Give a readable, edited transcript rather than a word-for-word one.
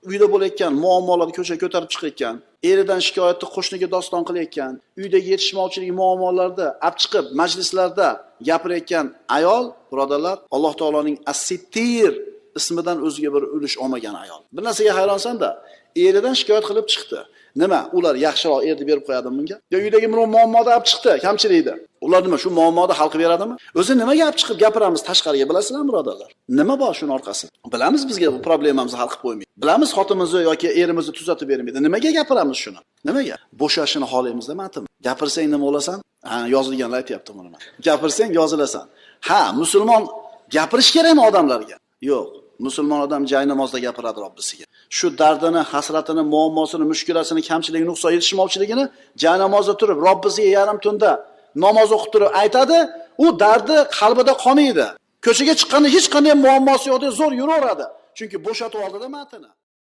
Uyda bo'layotgan muammolarni ko'chaga ko'tarib chiqayotgan, eridan shikoyatni qo'shniga doston qilayotgan, uydagi yetishmovchilik muammolarida olib chiqib majlislarda gapirayotgan ayol, birodarlar, Alloh taoloning As-Sittir ismidan o'ziga bir ulush olmagan ayol. Bir narsaga hayronsan-da, eridan shikoyat qilib chiqdi. Nima, ular yaxshiroq erni berib qo'yadimi bunga? Yo uydagi biror muammoda olib chiqdi, kamchilikda. Ular nima, shu muammoni hal qilib beradimi? O'zi nimaga olib chiqib gapiramiz tashqariga, bilasizlarmi, birodarlar? Nima bor shuni orqasida? Bilamiz bizga bu problemamizni hal qilib qo'ymaydi. Bilamiz xotinimizni yoki erimizni tuzatib bermaydi. Nimaga gapiramiz shuni? Nimaga? Bo'shashini xohlaymizda, matn. Gapirsang nima bo'lasan? Ha, yozilganlar aytayapti buni. Gapirsang yozilasan. Ha, musulmon gapirish kerakmi odamlarga? Yo'q. Musulmon odam jay namozda gapiradi Robbisiga. Shu dardini, hasratini, muammosini, mushkulasini, kamchiligini, nuqson yetishmovchiligini jay namozda turib Robbisiga yarim tunda namoz o'qib turib aytadi, u dardi qalbida qolmaydi. Ko'chaga chiqqanda hech qanday muammosi yo'q deb zo'r yuraveradi. Chunki bo'shatib oldida matini.